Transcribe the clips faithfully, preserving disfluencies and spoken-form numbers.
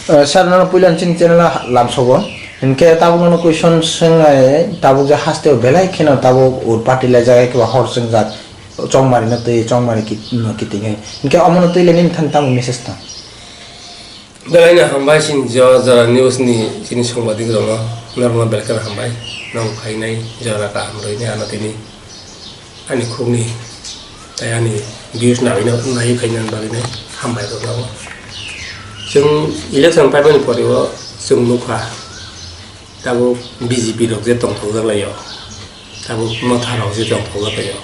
Eh, sir, nono puila chini channel o lamsogo. Hinkhe tabuk nono question swngnai, tabuk je haste o belai kheno tabuk ur party laijak, ekeba hor swngjak. Chongmari no twi, chongmari ki-, no kiting hai. Hinkhe omo no twi le nini thani tamo message tong? Belai no hambai chini jo-, jora news ni chini songbadik rok no, norok no belai kheno hambai. Nong phainai jora kaham rwinai ano tini. Ani khukni tei ani views naiwi no, naiwi khaina bagwi no hambai rok no. Chwng election paimani pore o chwng nukha, tabuk B J P rok je tongthokjak lai o, tabuk Motha rok je tongthokjak lai o,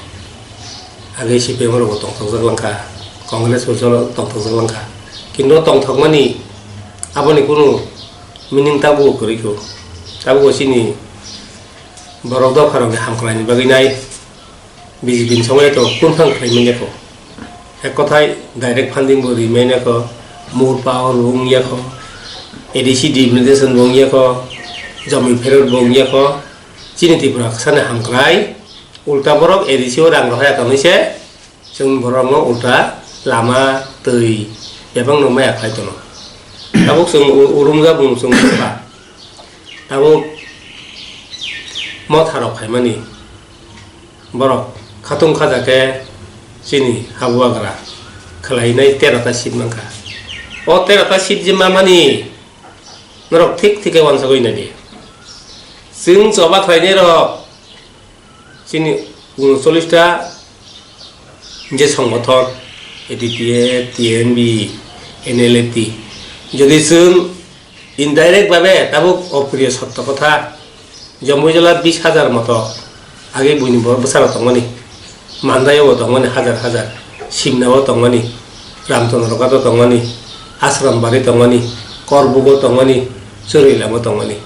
agei C P M rok bo tongthokjak langkha, Congress bo jolo tongthokjak langkha, kintu o tongthokmani aboni kunu meaning tabuk kwrwi kho, tabuk o chini borok dopha rok ni hamkrai ni bagwi nai. B J P ni somoi to kunphang khlai manya kho. Ek kothai direct funding bo ri manya kho, more power bo wng ya kho, A D C delimitation bo wng ya kho, jomi pherot bo wng ya kho. Chini Tripura sani hamkrai, ulta borok A D C o rang rohorya tongwi se, chwng borok no ulta lama twi bebak no maya khlai tono. Tabuk chwng u-, urumjak mung chwng nukha. Tabuk Motha rok phaimani. Borok khatung khaja khe chini habuagra khwlainai tero ta seat mankha. O tero ta seat je mamani norok thik thik khe uansugwi naidi. Chwng choba khlainai rok chini unochollish ta je songgothon A D P F, T N B, N L F T, jodi chwng indirect babe tabuk opriyo sotto kotha, jomoi jola bis hajar moto age buini bo-, bwsarok tongmani, Mandai o bo tongmani hajar hajar, Simna o tongmani, Ramchandra Ghat o tongmani, Ashram Bari tongmani, Korbuk o tongmani, Churailam o tongmani,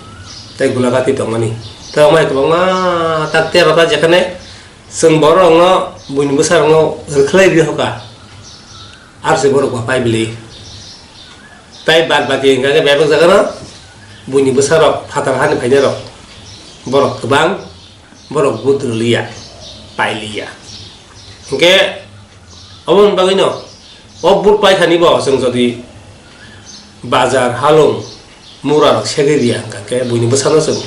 tei Gulagati tongmani, tei omai kwbangma tak tero ta jekhane chwng borok rokno buini bwsarokno rwkhlai rwi hoka. Aro se borok ba pai bili. Tai bad baki hingka khe bebak jaga no buini bwsa rok phatar hani phainai rok borok kwbang, borok vote rwliya, pailiya. Hinkhe oboni bagwi no o vote paikhani bo chwng jodi bazar, halung, mura rok segwi riya hingka khe buini bwsano chwng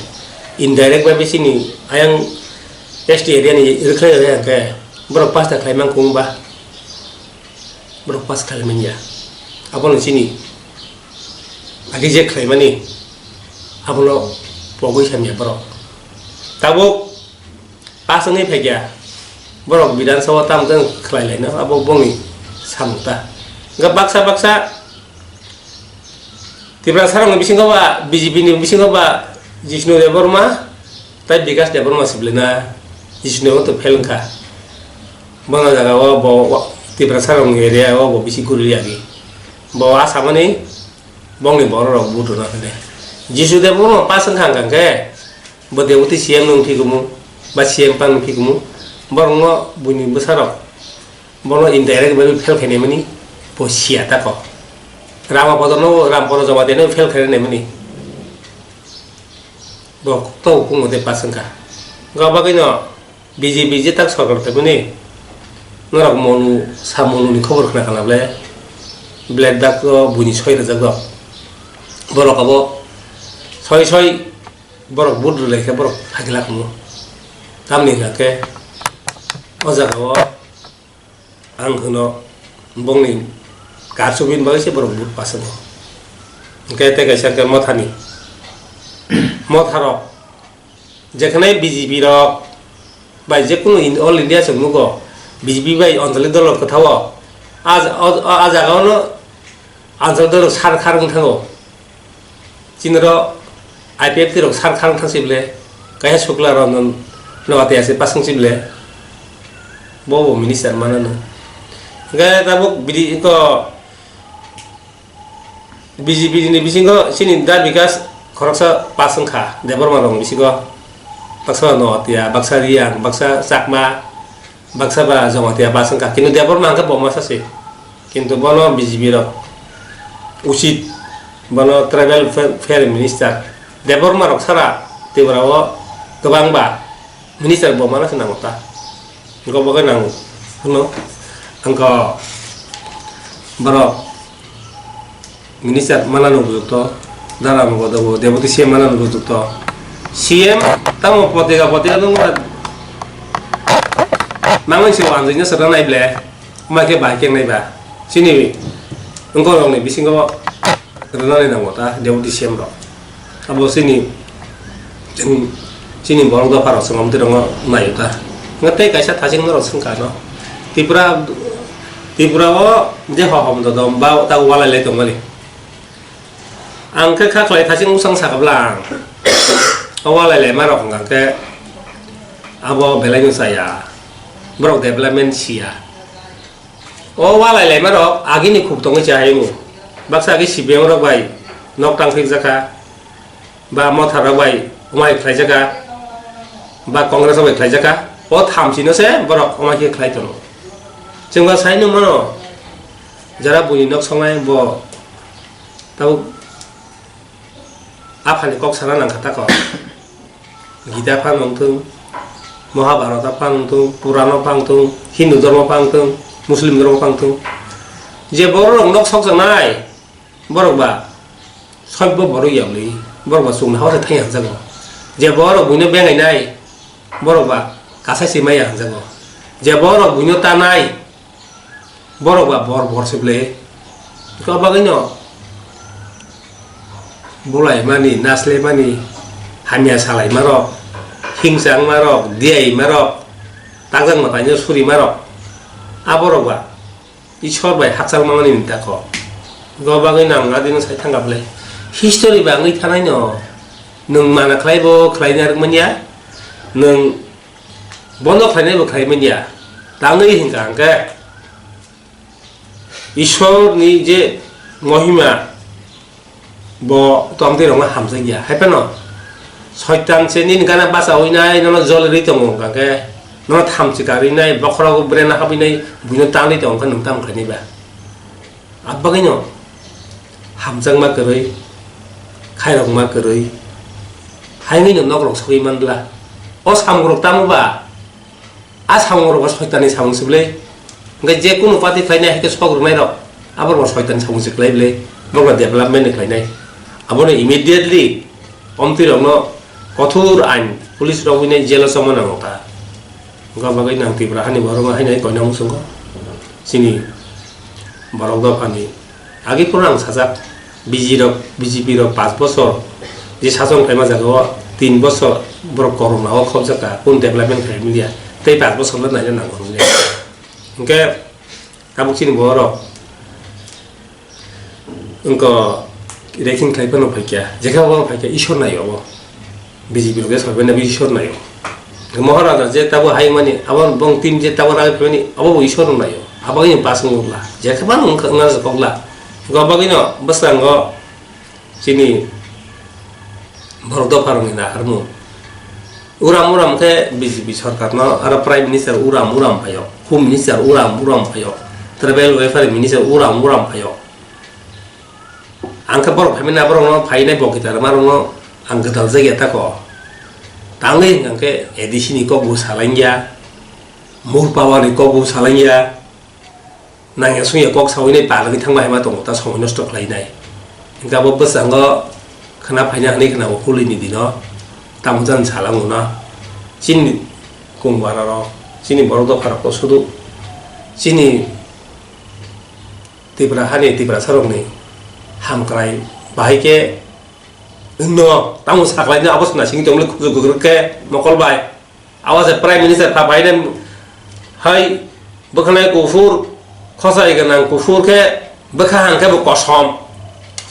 indirect bai bisini ayang S T area ni rwkhlai rwya hingkhe borok pass ta khlai mankha wngba? Borok pass khlai manya. Abono chini agi je khlaimani abono pogwi samya borok. Tabuk pass wngwi phaikya borok Bidhan Sabha tamo tamo khlai laino abo bongni samung ta. Hingkhe baksa baksa Tiprasa rokni bisingo ba B J P ni bisingo ba Jishnu Debbarma tei Bikash Debbarma siblina Jishnu Debbarma to fail wngkha. Bono jaga o bo wa-, Tiprasa rokni area o bo bisi guri agi. Bo asamani bongni borok rok vote rwna hwnwi. Jishnu Debbarma pass wngkha hwnkha khe bo deputy C M wng phikumu ba C M pan wng phikumu borokno buini bwsarok Bono indirect bai fail khainai mani bo siya tako. Rama Bodorno, Ramporo Jamatia no fail khainai mani. Bo to kung mate pass wngkha. Ga bagwi no B J P je tak sorkar tei mani. Norok monu, sa monu ni khobor khna khala ble. Black Duck o buini soi rwjak do. Borok abo soi soi borok vote rwlai khe borok phagila khumu. Tamni hwnkha khe o jaga o Ang hwno bongni karsu bini bagwi se borok vote pass wngo. Hwnkhe tei kaisa hwnkhe Mothani. Motharok jekhwnai B J P rok bai jekunu in-, all India chwng nugo B J P bai Anjali Dolo kwthao. A, a, a jaga ono Anjali Dolo sar khar wng thango. Chini ro I P F T rok sar khar wng thang si ble, kaisa Sukla Ranjan Noatia se pass wng si ble, bo bo minister mana no. Hingke tabuk bidi ko B J P ni bisingo chini da Bikash khoroksa pass wng kha, Debbarma rok ni bisingo baksa Noatia, baksa Reang, baksa Chakma, Baksa ba Jamatia pass wngkha, kintu Debbarma hwnkhe bo masa se. Kintu bono B J P rok usit, bono tribal fa-, fair minister. Debbarma rok sara Tripura o kwbang ba minister bo mana se nango ta. Go bo khe nango. Hwno, angko borok Minister manano bujukto, dara mogodo bo deputy C M manano bujukto. C M tamo potika potika dong ba. Mangwi se wanjwi no sara nai ble. Ma khe bai khe nai ba. Chini wngko rok ni bisingo rwnani nango ta deputy C M rok. Abo chini Chini, chini borok dopha rok se omtwi rok no naio ta. Nga tei kaisa thaching norok swngkha no. Tripura, Tripura o je ho hom dodom ba ta walai lai tongmani. Ang khe kha khlai thaching usang sakha bwla ang. O walai lai ma rok hwnkha khe abo belai no chaya. Borok development siya. O walai lai ma rok agini khuk tongwi cha hai mu. Baksa agi C P M rok bai nok tang phik jakha. Ba Motha rok bai omai khlai jaka, ba Congress rok bai khlai jaka, o thamchi no se borok omai khe khlai tono. Chwng ba sai nung mano, jara buini nok songnai bo tabuk aphani kok sana nang kha tako. Gita phan wng thung, Mahabharata phan wng thung, Purano phan wng thung, Hindu dhormo phan wng thung, Muslim dhormo phan wng thung. Je borok rok nok sok janai, Borok ba soibo borok ya uli, borok ba chwngno hao se thai hamjago. Je borok buino bengai nai, borok ba kasai se maya hamjago. Je borok buino ta nai, borok ba bor bor se ble. Ko bagwi no bulai mani, nasle mani, hamya salai marok, hingchang marok, diai marok, takjak matai no suri marok. A borok ba Ishwar bai hachal mangani ni tako. Go bagwi nang adino sai thangkha bwle. History bangwi thanai no. Nwng mana khlai bo khlai narwk manya. Nwng bono khlainai bo khlai manya. Tangwi hinkha hwnkhe Ishwar ni je mohima Bo tongtwi rokno hamjakya. Hai phano Soitan se nini gana bachawi nai, nono jolirwi tongo, hwnkha khe nono thamchi karwi nai, bokhorok brena habwi nai, buino tangwi tongo, hwnkhe nwng tamo khlainai ba? Abagwino hamjakma kwrwi, khairokma kwrwi, hai wngwino nokrok sogwi manbla. O samungrok tamo ba? A samung rok bo soitan ni samung se bwle. Hwnkhe je kunu party khlainai hai khe sok rwnai rok, abo rok bo soitan ni samung se khlai bwle. Borok rok development ni khlainai. Abono immediately omtwi rokno kothor ain police rok winai jail o chongma nango ta. Wngkha bagwi nang Tripura hani borok no haino koina muchungo. Chini borok dophani Agi phuru ang sajak, B J rok, B J P rok paanch bochor je sachong khlaima jaga o tin bochor borok corona o khobjak kha, kun development khlai manya, tei paanch bochor no naina nango hwnwi. Hwnkhe tabuk chini borok wngkha reaction khlai phano phaikha, jekha bo phaikha Ishwar nai obo. B J P rok je saibai nai Ishwar nai o. Maharaja je tabo hai mani, abo bong team je tabo ragwi phaimani, abo bo Ishwar nai o. Abo ini pass wngla. Je khe bang wngkha, wngna se kokla. Go bagwi no bwskango chini borok dopha rokni naharmung. Uram uram khe B J P sarkar no, aro Prime Minister uram uram phaio, Home Minister uram uram phaio, Tribal Welfare Minister uram uram phaio. Ang khe borok phaimani, borokno phainai bo kitar rwma rokno ang gwdal jakya tako. Tangwi hwnkha khe A D C ni kok bo salaingya, Mur Power ni kok bo salaingya, nangya sungya kok sawi nai palagwi thangma hai ma tongo, ta somoi nosto khlainai. Hwnkhe abo bwskango khna phaina hwnwi khna o holi ni dino tamo jani salango na chini kung bara rok, chini borok dopha rok to sudu chini Tripura hani Tiprasa rokni hamkrai bahai khe wngno tamo saklaino abo sona singwi tongmani khujur gugruk khe mokol bai. Abo se Prime Minister pha bai nai hai bwkhanai kuphur khosai gwnang kuphur khe bwkha hang khe bo kosom.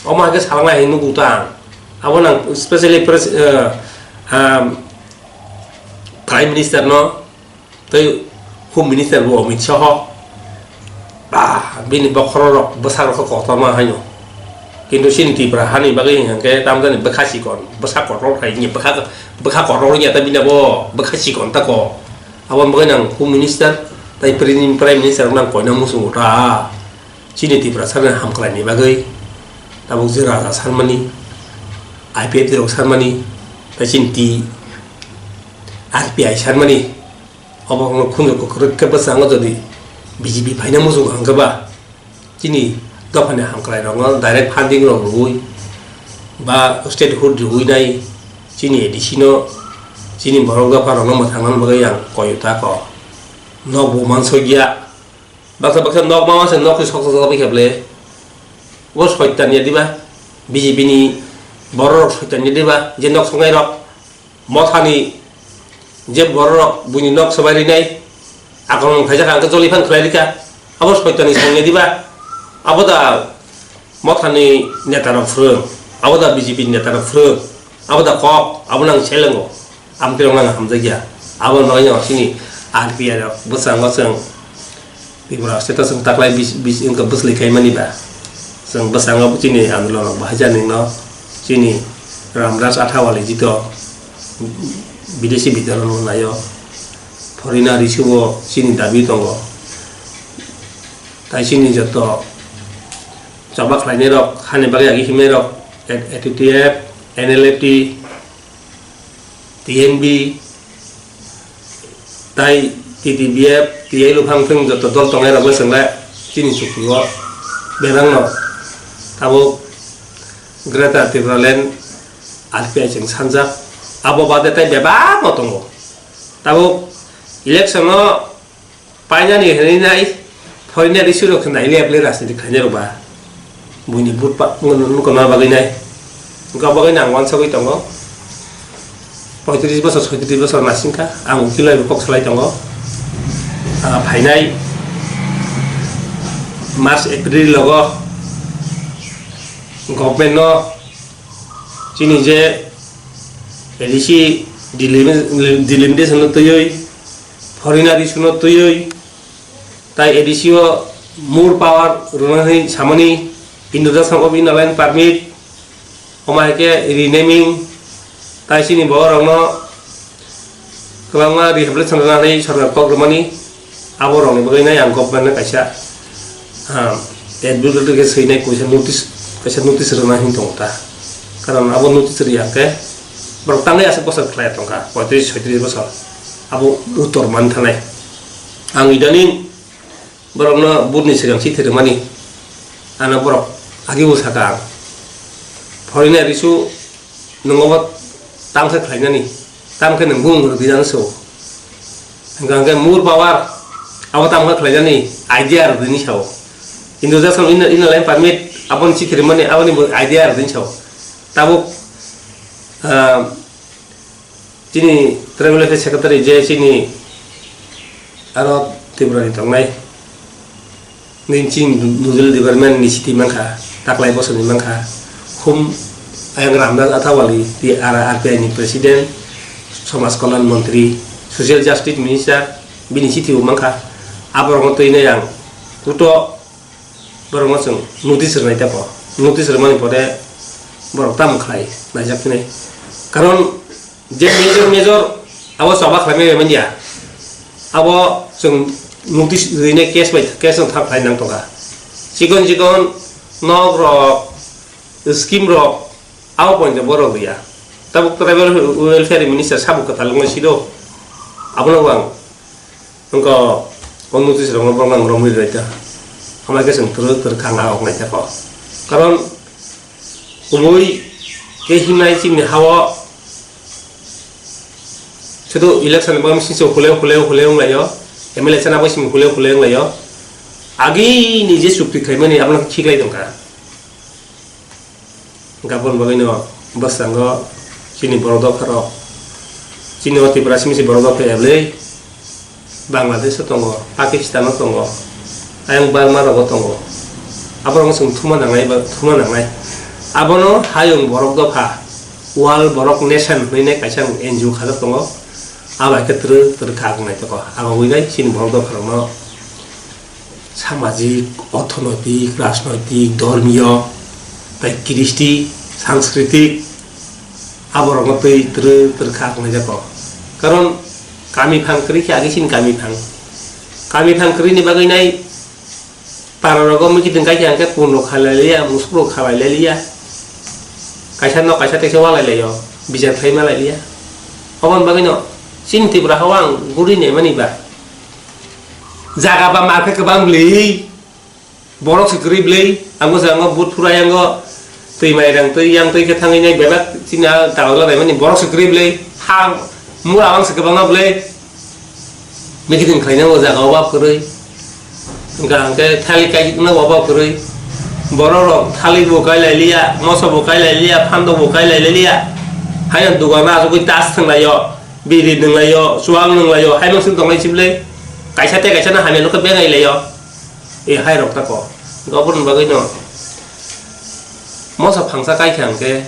Omo hai khe salnai hinwi nugo ta ang. Abo nang specially pres-, eh, ah, Prime Minister no Tei Home Minister bo Amit Shah, ba, bini bokhorok rok, bwsarok khe kotorma haino. Kintu chini Tripura hani bagwi hwnkha khe tamjani bwkha chikon, bwsa kotor hai wngya, bwkha, bwkha kotor wngya ta bini abo bwkha chikon ta ko. Aboni bagwi nang Home Minister tei Prime, Prime Minister rok nang koina muchungo ta. Chini Tiprasa ni hamkrai ni bagwi tabuk je raja sanmani, I P F T rok sanmani, tei chini T R P I sanmani, Obo wngkha khunju kwrwk khe bwskango jodi B J P phaina muchungo hwnkhe ba chini dophani hamkrairokno direct funding rok rwui ba statehood rwui nai chini A D C no, chini borok dopharokno mwthangna bagwi ang koyok tako. Nok bo mansokya. Baksa baksa nok ma se nok se sok sok sok khe ble. Bo soitan ya diba? B J P ni borok rok soitan ya diba? Je nok songnai rok, mothani je borok rok buini nok swbai rinai, akromon khaijak ang khe joli phan khlai rika. Abo soitan ni song ya diba? Abo da mothani neta rok phrwng, abo da B J P ni neta rok phrwng, abo da kok, abo nang selengo. Amtwirok nang hamjakya. Abo nangya chini R T I rok bwskango chwng Tripura state o chwng taklai bis-, bis-, wngkha bwsli khaimani ba. Chwng bwskango chini andolon rok bahai jani no chini Ramdas Athawale jito bidesi bidal no naio. Foreigner issue o chini dabi tongo. Tai chini joto choba khlainai rok, hani bagwi agi himnai rok, A T T F, N L F T, T N B, tai T T B F, T I L O phang phang joto dol tongnai rok no chwng le chini chukti o bebak no tabuk Greater Tipraland R P I chwng sanjak. Abo bade tai bebak no tongo. Tabuk election o painani hinwi nai foreigner issue rok khe nai le rajniti khlainai rok ba. Buini but pa, nukuna bagwi nai. Wngkha bagwi nang wansagwi tongo. Poitris bosor, soitris bosor nasingkha. Ang ukil bai kok salai tongo. Ah, phainai March, April logo government no chini je A D C delim-, delimitation no twiwi, foreigner issue no twiwi, tai A D C o more power rwna hinwi samani, introduction of inner line permit, omo hai khe renaming, tai chini borok rokno kwbangma rehabilitation rwna hinwi sorkar kok rwmani, abo rokni bagwi nai ang government no kaisa, ah, advocate khe swinai kaisa notice, kaisa notice rwna hinwi tongo ta. Karon abo notice rwya khe borok tangwi aswk bosor khlai tongkha, poitris soitris bosor. Abo uttor man thanai. Ang idaning borokno vote ni swkang chithi rwmani, ano borok agi bo saka ang. Foreigner issue nwngo bo tamo khe khlainani, tamo khe nwng bumung rwdi nang so. Hwnkha hwnkhe more power, abo tamo khe khlainani idea rwdi ni sao. Introduction inner, inner line permit, aboni chithi rwmani, aboni bo idea rwdi ni sao. Tabuk, ah, chini Tribal Welfare Secretary je chini aro Tripura ni tongnai, nini chini Nodal Department ni chithi mankha, taklai bosor ni mankha, hum ayang Ramdas Athawale, T R R P I ni President, Somaj Kalyan Montri, Social Justice Minister, bini chithi bo mankha, aborok no twi nai ang kuto. Borokno chwng notice rwnai tako. Notice rwmani pore borok tamo khlai naijak phinai. Karon je major major abo choba khlaimani manya. Abo chwng notice rwinai case bai case no thang khlai nang tongkha. Chikon chikon nok rok, scheme rok abo point borok rwya. Tabuk tribal welfare minister sabo kwtal wngwi sido. Abono ang Wngkha o notice rokno borok nang romwi rwlaita. Hamya khe chwng twrwk twrwk kha ang ahok naitha kho. Karon kubui khe himnai chini ha-o sudu election ni bagwi simi hule hule hule wnglaio, M L A chana bagwi simi hule hule wnglaio. Agini je chukti khlaimani abono khiklai tongkha. Gabon bagwino bwskango chini borok dopharok, chini o Tripura simi se borok dopha ebli Bangladesh o tongo, Pakistan o tongo, ayang Burma rogo tongo. Aborokno chwng thuma nangnai ba thuma nangnai. Abono hayung borok dopha, World Borok Nation hwnwi kaisa N G O khajak tongo. Abo hai khe twrwk twrwk kha wngnai toko. Abo wngnai chini borok dopharokno samajik, orthonoitik, rajnoitik, dhormiyo, tai kristi, sanskritik, aborokno twi twrwk twrwk kha wngnai jako. Karon kami phang kwrwi khe agi chini kami phang. Kami phang kwrwini bagwi nai para rogo meeting kai khe hwnkhe kun rok khalai liya, musuk rok khalai liya. Kaisa nok kaisa teisa walai laio, bichar khai malai liya. Oboni bagwino chini Tripura hao ang guri naimani ba. Jaga ba market kwbang bwlwi. Borok se kwrwi bwlwi, ang bwsa ang vote phura yang o twi mai rang twi yang twi khe thangwi nai bebak chini a dawla naimani borok se kwrwi bwlwi, ha mura ang se kwbangma bwlwi. Mikitwng khlaina o jaga o ba kwrwi. Hwnkha hwnkhe thalik kaijak na o ba kwrwi. Borok rok thalik bo kai lai liya, moso bo kai lai liya, phando bo kai lai liya. Haino dugan asugwi tas thwng lai o, biri nwng lai o, chuwang nwng lai o, hai mungsung tong lai si bwlwi. Kaisa tei kaisa no hamya nukhe bengai lai o. E hai rok tako. Oborni bagwi no moso phangsa kai khe hwnkhe,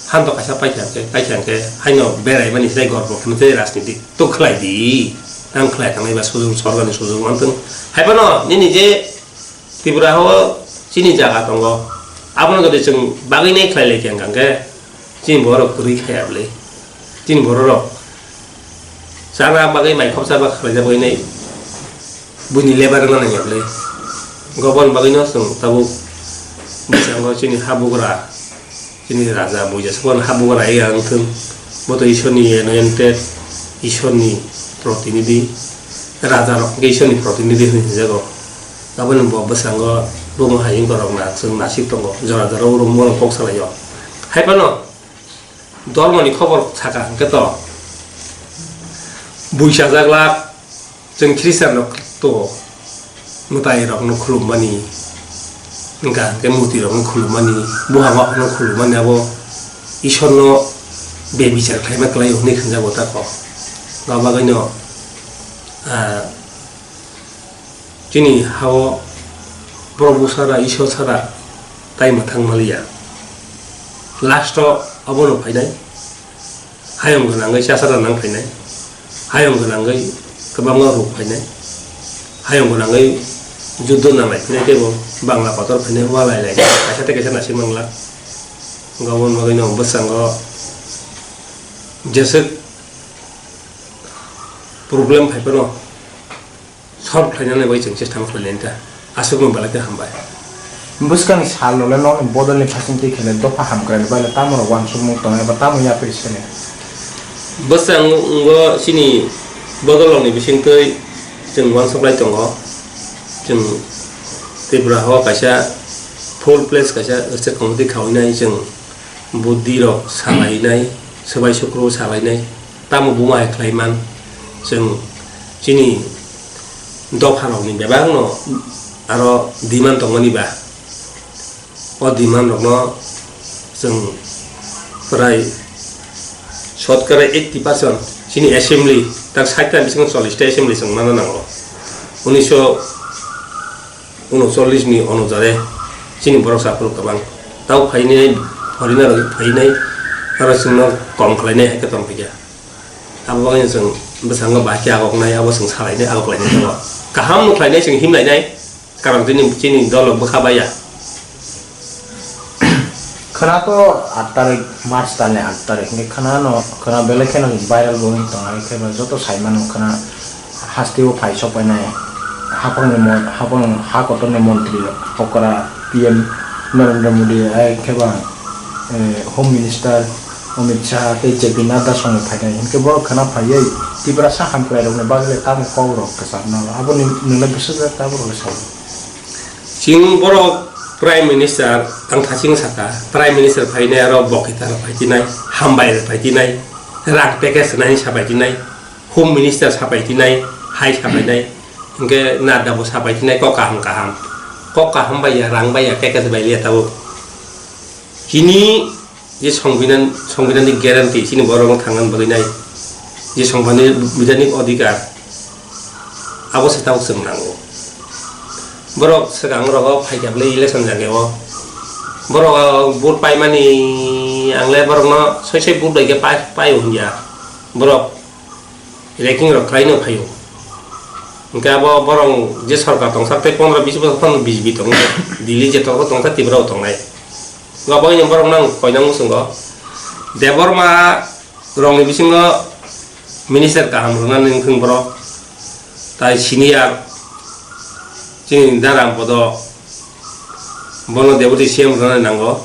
phando kaisa pai khe hwnkhe, kai khe hwnkhe, haino berai mani sai gorbo khe tei rajniti. Tok khlai di, ang khlai thangnai ba sujung, sorkar ni sujung mantwng. Hai phano nini je Tripura o chini jaga tongo, abono jodi chwng bagwi nai khlai lai khe hwnkha hwnkhe chini borok kwrwi khaya bwlwi, chini borok rok chana bagwi mai khopsa ba khlai bagwi nai buini lebar wngna nangya bwlwi. Gobon bagwi no chwng tabuk bwskango chini habugra. Chini raja buja sabo habugra ya wngthung. Bo to Ishorni anointed, Ishorni protinidhi. Raja rok hwnkhe Ishorni protinidhi hwnwi hwnjago. Aboni bo bwskango buma hai wngkorok na chwng nasik tongo. Jora jora oro mungno kok salaio. Hai phano dormoni khobor saka hwnkhe to buisajaglak. Chwng Christian rok to mwtai rokno khulummani, wngkha hwnkhe murti rokno khulummani, buha ma phano khulummani, abo Ishorno bebichar khlaima kwlai hwnwi khenjago tako. Abo bagwino, ah, chini hao Probhu sara, Ishor sara tai mwthang maliya. Last o abono phainai. Hayung gwnangwi chasara nang phainai, hayung gwnangwi kwbangma ruk phainai, hayung gwnangwi juddo nanglai phainai, teibo bangla kotor phainai, walai lai kaisa tei kaisa naisik mangla. Gabon bagwino bwskango jeswk problem phai phano solve khlainani bai chwng chesta khlainani ta. Aswkno belai khe hambai. Bwskangni sal rok le nokni bodolni phasing twi khe le dopha hamkrai rok bai le tamo rok uansukmung tongo eba tamo yapri sene. Bwskango chini bodol rokni bising twi chwng uansuk lai tongo. Chwng Tripura o kaisa full place kaisa state committee khaui nai chwng. Buddhi rok salainai, swbai sukru salainai, tamo buma hai khlai man, chwng chini dopha rokni bebak no aro demand tongmani ba, o demand rokno chwng prai sotkara eighty percent chini assembly, tak sait ta bisingo chollish ta assembly chwng mana nango. Unisho unocholish ni onujare chini borok saphuru kwbang. Tao phainai, foreigner rok phainai, aro chwngno kom khlainai hai khe tong phikha. Abo bagwino chwng bwskango bahai khe agoknai, abo chwng salainai, agok lainai tongo. Kaham no khlainai, chwng him lainai, karon chini, chini dolo bwkha baiya. Khwna to aat tarik March talni aat tarik hinwi khwna no khwna belai kheno viral bo wng tongo, hai khe ba joto sai mano khwna haste o phai sok painai haphangni mon-, haphang ha kotorni montri okra P M Narendra Modi, hai khe ba, eh, Home Minister Amit Shah tei J P Nadda songwi phainai hinkhe borok khwna phaiwi Tiprasa hamkrai rokni bagwi le tamo kok rok kwcham nango, aboni nwngle bwswk jak tabuk rok sao. Chwng borok Prime Minister, ang thaching saka, Prime Minister phainai aro bokita rok phai tinai, hambai rok phai tinai, rang package nai sa phai tinai, Home Minister sa phai tinai, hai sa phai nai, hinkhe Nadda bo sa phai tinai, kok kaham kaham, kok kaham bai ya, rang bai ya, package bai liya tabuk. Chini je Songbidan, Songbidanni guarantee chini borok no thangna bagwi nai, je Songbidanni odhikar, abo se tabuk chwng nango. Borok swkang rogo phaikha bwlai election jagao. Borok vote paimani angle borok no soi soi vote bai khe pai, paio hinya. Borok Ranking rok khlai no phaio. Hwnkhe abo borok je sorkar tongsak tei pondro bis bosor phano B J P tongo. Delhi je tongo tongsa Tripura o tongnai. Abo ni borok nang koinang muchungo. Debbarma rokni bisingo minister kaham rwnani wngthung borok. Tai senior chini Daram Podo bono deputy C M rwnani nango.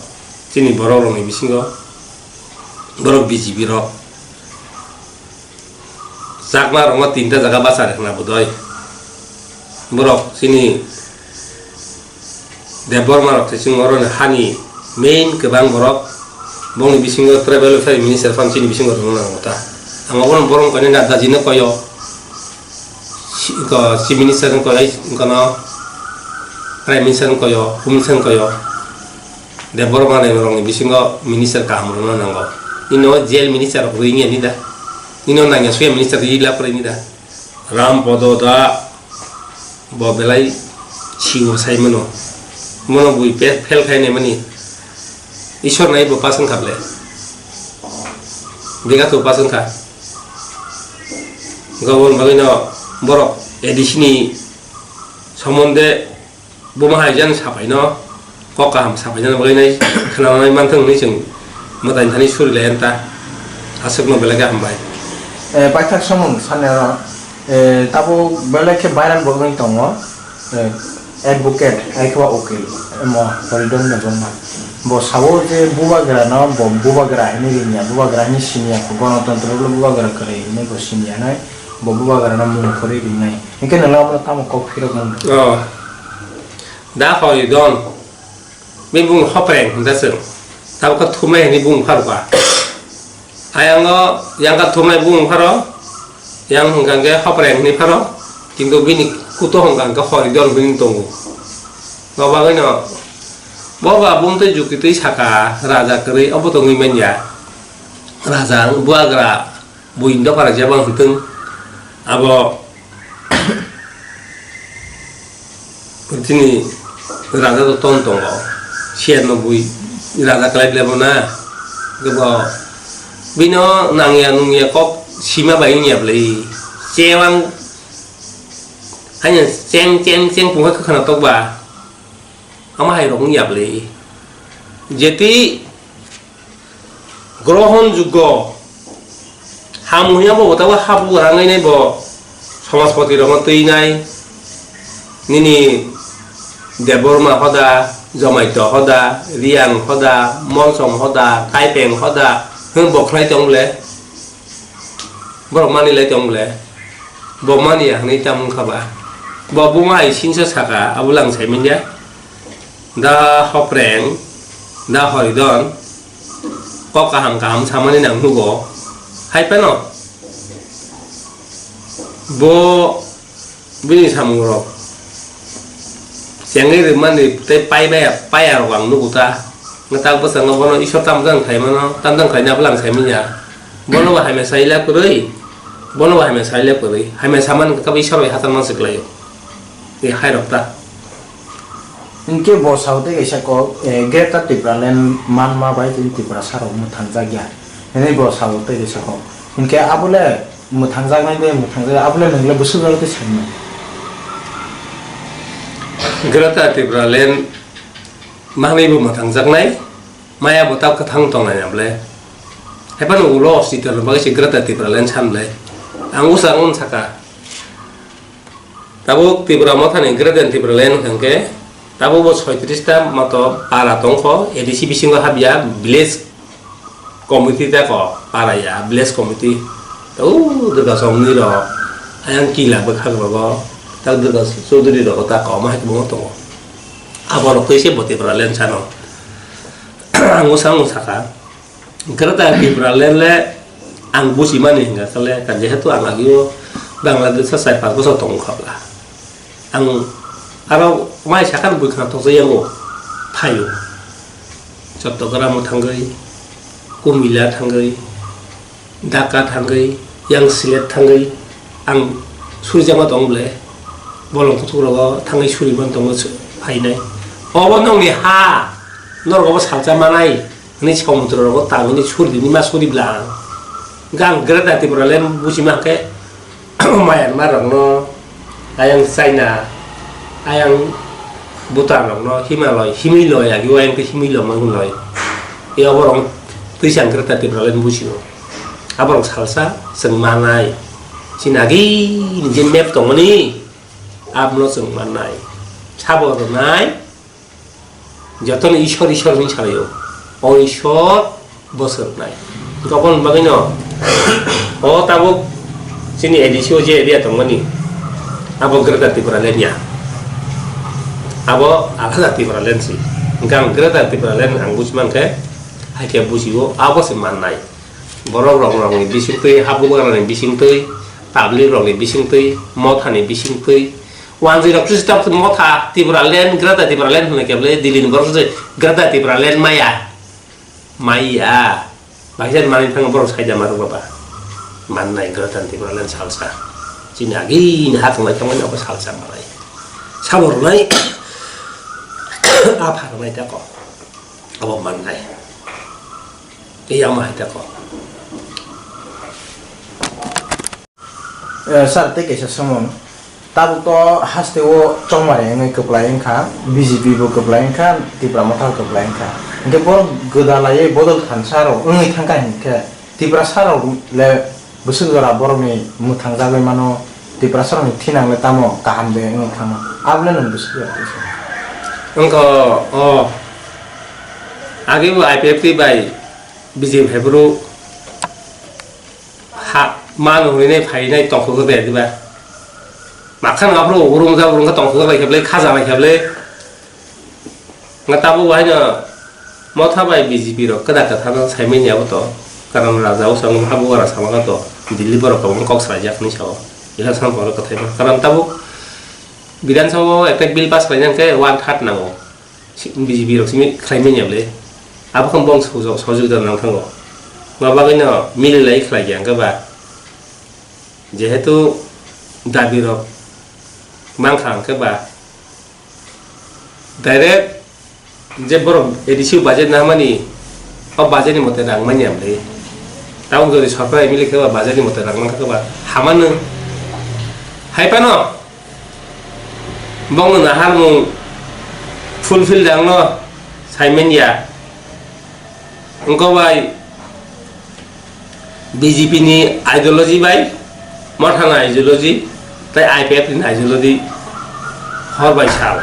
Chini borok rokni bisingo borok B J P rok. Chakma rokno tinta jaga bacha rwkna bodoi. Borok chini Debbarma rok se chwng oro ni hani main kwbang borok, bongni bisingo tribal welfare minister phano chini bisingo rwna nango ta. Ang obono borok kainwi na daji no koyo, si-, ko chief minister no koyo, kono prime minister no koyo, home minister no koyo. Debbarma rok ni bisingo minister kaham rwna nango. Ino jail minister rok rwi ni da. Ino nangya suya minister rwi la pore ni da. Ram Podo da bo belai siwo sai mano. Mono bui pe-, fail khai nai mani. Ishwar nai bo pass wngkha ble. Bega to pass wngkha. Gobol bagwi no borok A D C ni somonde buma hai jan sapai no. Kok kaham sapai jana bagwi nai khwnanai manthung hwnwi chwng mwtai thani suri lai ta. Aswkno belai khe hambai. Eh, paithak samung sanero, eh, tabuk belai khe viral bo wngwi tongo, eh, advocate, hai khe ba ukil, emo Horidon Debbarma. Bo sao je bubagra no, bo bubagra hinwi ringya, bubagra hinwi siniya, gonotontro le bubagra kwrwi hinwi bo siniya nai, bo bubagra no mung khorwi ringnai. Hinkhe nwng abono tamo kok phirok mung? Oh. Da Horidon. Bini bumung hopreng hwnjak chwng. Tabukha thumnai hwnwi bumung pharokha. Ayang o yang kha thumnai bumung pharo, yang hwnkha hwnkhe hopreng hwnwi pharo, kintu bini kuto hwnkha hwnkhe Horidon hwnwi tongo. Bo bagwino bo ba bumtwi jukitwi saka, raja kwrwi obo tongwi manya. Raja ang buagra. Buini dophara jeba hwntwng abo tini raja do ton tongo, siyan no bui raja kwlai ble bo na, bo bino nangya nungya kok sima bai wngya bwlai, chewang haino cheng cheng cheng pungkha kwkhwna tokba, omo hai rok wngya bwlai, jeti. Grohon juggo. Ham hwnwi abo bo tabuk habugra wngwi nai bo somajpoti rokno twi nai. Nini Debbarma hoda, Jomaito hoda, Riyang hoda, Molsom hoda, Kaipeng hoda, hwn bo khlai tong le. Borok mani lai tong le. Bo mani ya hwnwi tamo wngkha ba. Bo buma hai singsa saka, abo lang sai manya. Da Hopreng, da Horidon, kok kaham kaham samani nang nugo. Hai phano bo bini samung rok chengwi rwmani tei pai baya, paya rok ang nugo ta. Nang tak bwskango bono Isor tam jani khlai mano, tam jani khlai na bwlang sai manya. Bono bo hamya sai le kwrwi, bono bo hamya sai le kwrwi. Hamya samani kabo Isor bai hachal man se kwlaio. Tei hai rok ta. Hinkhe bo sao tei kaisa kok, eh, Greater Tipraland manma bai tini Tiprasa rok mwthangjakya. Hinwi bo sao tei kaisa kok. Hinkhe abo le mwthangjaknai bai mwthangjakya, abo le nwng le bwswk jora tei sanai. Greater Tipraland manwi bo mwthangjaknai, maya bo ta kwthang tongnai na ble. Hai phano ulo hospital rok bagwi se Greater Tipraland san ble. Ang usa ang saka. Tabuk Tipra Mothani Greater Tipraland hwnkhe, tabuk bo soitrish ta moto para tongkho, A D C bisingo habya, village committee ta ko, para ya, village committee. Tabuk Durga Chowdhury rok, ayang kila bwkhak rogo, tak Durga Chowdhury rogo ta ko, ma hai kwbangma tongo. Abo rok twi se bo Tipraland sano. Ang usa ang saka. Greater Tipraland le ang buchimani hingka khe le, ka jehetu ang agio Bangladesh o char panch bochor tong kha bla. Ang aro mai sakha bwkhwna tokjak yango phaio. Chattogram o thangwi, Kumila thangwi, Dhaka thangwi, yang Sylhet thangwi, ang surijakma tong ble, bolong kuthuk rogo thangwi suriman tongo phainai. Obo nokni ha, norok obo salsa manai. Hwnwi samudro rogo tangwi suri di, nima suri bla ang. Hwnkhe ang Greater Tipraland buchima hwnkhe Myanmar rokno, ayang China, ayang Bhutan rokno Himalaya, Himalaya agi ayang khe Himalaya mangloi. E oborok twi se ang Greater Tipraland buchio. Aborok salsa chwng manai. Chini agi ni je map tongmani, abono chwng manai. Sabo rwnai. Jotono Ishwar, Ishwar hwnwi salaio. O Ishwar bo swrwnai. Hwnkhe aboni bagwino o tabuk chini A D C o je area tongmani, abo Greater Tipraland ya. Abo alada Tipraland si. Hwnkhe ang Greater Tipraland ang buji mankhe, hai khe bujio, abo se mannai. Borok rok rokni bisingtwi, habugrani bisingtwi, public rokni bisingtwi, mothani bisingtwi, wanjwi rok sista motha Tipraland, Greater Tipraland hwnwi khe bwlai Delhi ni borok se Greater Tipraland maya. Maya. Bahai jani manwi thangma borok saida ma rwkba ba. Mannai Greater Tipraland salsa. Chini agini ha thangbai thangmani abo salsa manai. Sabo rwnai. Apha rwnai tako. Abo mannai. Iya ma hai tako. Eh, sir, tei kaisa swmung. Tabuk to haste o chongmari wngwi kwplai wngkha, B J P bo kwplai wngkha, Tipra Motha kwplai wngkha. Hinkhe borok gwdalaiwi bodol khansa rok wngwi thangkha hinkhe, Tiprasa rok le bwswk jora borokni mwthang jagwi mano, Tiprasa rokni thinang le tamo kaham de wngwi thangma. Abo le nwng bwswk jora twi sa? Wngkha o, age bo I P F T bai B J P phaiphuru ha, mano hwnwi nai phainai tongthok de diba? Makhan aphuru urum ja urum khe tongthok lai kheble, khaja lai kheble. Nga tabuk haino Motha bai B J P rok kwda kwthar no saimanya abo to. Karon raja o song habu ora sama to Delhi borok kwbang kok salai jak ni sao. Election poro kwthai ma. Karon tabuk Bidhan Sabha o ekta bill pass khlaina khe one third nango. Si-, B J P rok simi khlai manya ble. Abo khe bong sojok, sojok da nang thango. Ma bagwi no mili lai khlai ya hwnkhe ba. Jehetu dabi rok mankha hwnkhe ba. Direct je borok A D C o budget na mani, o budget ni mote rang manya ble. Tabuk jodi sorkar M L A khe ba budget ni mote rang mankha khe ba hamano. Hai phano. Bongno naharmung fulfill dangno saimanya. Wngkha bai B J P ni ideology bai, Mothani ideology, tei I P F ni ideology hor bai sal.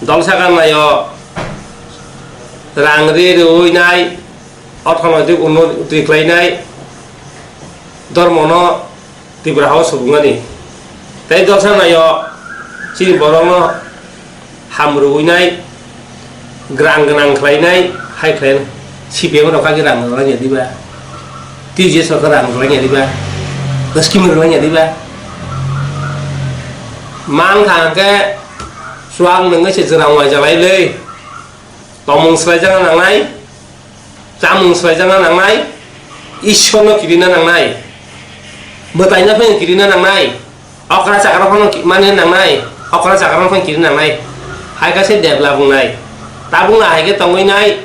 Dol sakang naio rang ri rwi nai, orthonoitik unnoti khlainai, dhormono Tripura hao subungmani. Tei dol saknaio chini borokno ham rwinai, grang gwnang khlainai, hai khlai C P M rok kaki rang rwlainya diba? T J S rok rang rwlainya diba? Scheme rwlainya diba? Mankha hwnkhe chuang nungwi se jwrang waijalai le. Tongmung swlaijakna nangnai, chamung swlaijakna nangnai, Ishwarno kirina nangnai, mwtaino phano kirina nangnai, okra chakrano phano ki-, mani nangnai, okra chakrano phano kirina nangnai. Hai khe se develop wngnai. Tabukno hai khe tongwi nai,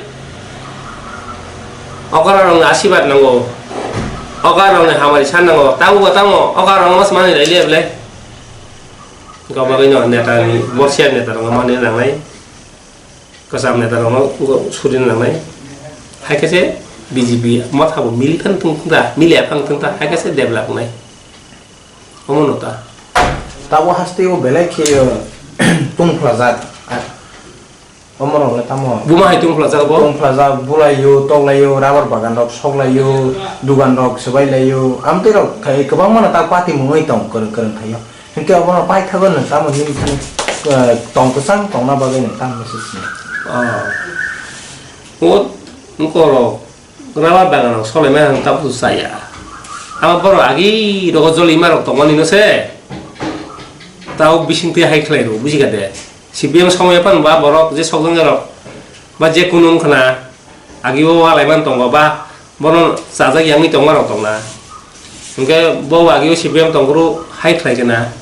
okra rokni asibad nango, okra rokni hamari san nango. Tabukbo tamo okra rokno mas mani lai liya belai. Gobagwino neta ni, borsia neta rokno mani nangnai. Kwcham neta rokno surina nangnai. Hai khe se B J P Motha bo mili phano tong thung ta, mili aphang thung ta, hai khe se develop wngnai. Omo no ta. Tabo haste o belai khe, uh, tungphlajak. Omo rok le tamo? Buma hai tungphlajak bo? Tungphlajak, bulaio, toklaio, rubber bagan rok soklaio, dugan rok swbailaio. Amtwi rok khai kwbangma no ta party mungwi tong kwrwng kwrwng thaio. Hinkhe obono paithago nwng tamo nini thani, eh, tong kwchang tongna bagwi nwng tamo message ni? Ah. O mokolo rubber bagan rok solaima ang tabuk chaya. Abo borok agi rogo jolima rok tongmani no se. Tabuk bising twi hai khlai rw buji kha de. C P M somoy phano ba borok je sokjak rok ba je kunu wngkhana. Agi o walai man tongo ba, bono chajak yangwi tongma rok tongna. Hwnkhe bo agi o C P M tongphuru hai khlai khe na.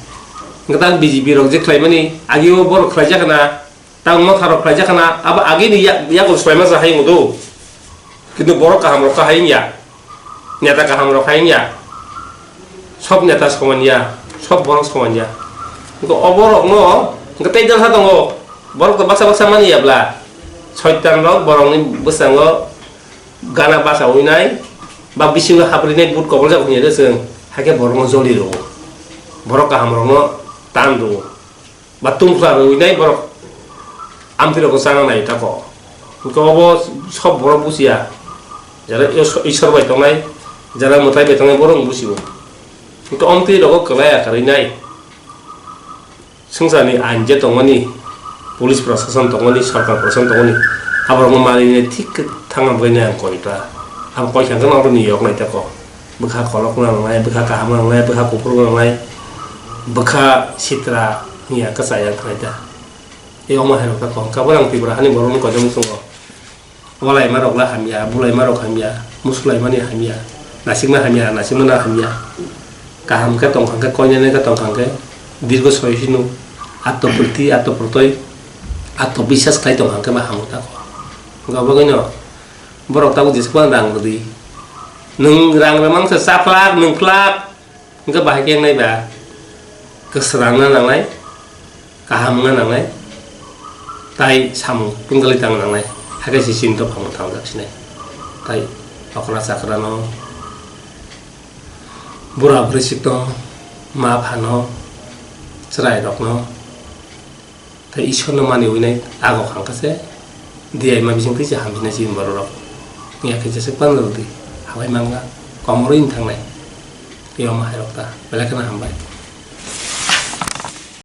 Hwnkhe tak B J P rok je khlaimani, agi o borok khlaijak khe na, tak Motha rok khlaijak khe na, abo agini yak-, yago swlaima sa hai wngdo. Kintu borok kaham rok kha hai wngya. Neta kaham rok hai wngya. Sob neta soman ya, sob borok soman ya. Hwnkhe o borok no, hwnkhe tei jang sa tongo. Borok to baksa baksa mani ya bla. Soitan rok borokni bwskango gana bachawi nai, ba bisingo hapri nai, but kobol jak hwnwi chwng, hakhe borokno joli rwo, borok kaham rokno tan rwo, ba tungphla rwi nai borok amtwi rokno chana nai tako. Hwnkhe obo sob borok buchiya, jara Is-, Isor bai tongnai, jara mwtai bai tongnai borok buchio. Hwnkhe amtwi rogo kwlai ya kwrwi nai. Swngcharni ain je tongmani, Police prosason tongmani, sorkar prosason tongmani, aborokno manwini thik thangna bagwino ang koi ta. Ang koi kha khe norokni yok nai ta kok. Bwkha kolok nangnai, bwkha kaham nangnai, bwkha kuphur nangnai, bwkha sitra wngya kwchaya wngkha nai ta. Tei omo hai rok ta kok. Hwnkhe bo ang Tripura hani borokno koijaknai chwngo. Walaima rok la hamya, bulaima rok hamya, musulaimani hamya, nasikma hamya, nasikmano hamya. Kaham khe tong kha khe, koinene khe tong kha khe, dirgo soy hino, atto priti, atto protoi, atto biswas khlai tong kha khe ba hamo tako. Hwnkhe bagwino borok tabuk jesa kwbang rang rwdi. Nwng rang rwmang se cha phlak, nwng phlak. Hwnkhe bahai khe wngnai ba, kwsrangna nangnai, kaham wngna nangnai, tai samung tungdalwi tangna nangnai, hakhe se chini dophano thangjak sinai. Tai okra chakrano, bura bwrwi sikno, ma phano, chwrairokno, tei Ishwarno mani uinai agok hangkha se, diyaima bising twi se hamjinai chini bororok. Wngya khe jeswk panjak di, habai mangla, komorwi wng thangnai. Tei omo hai rok ta, belai kheno hambai.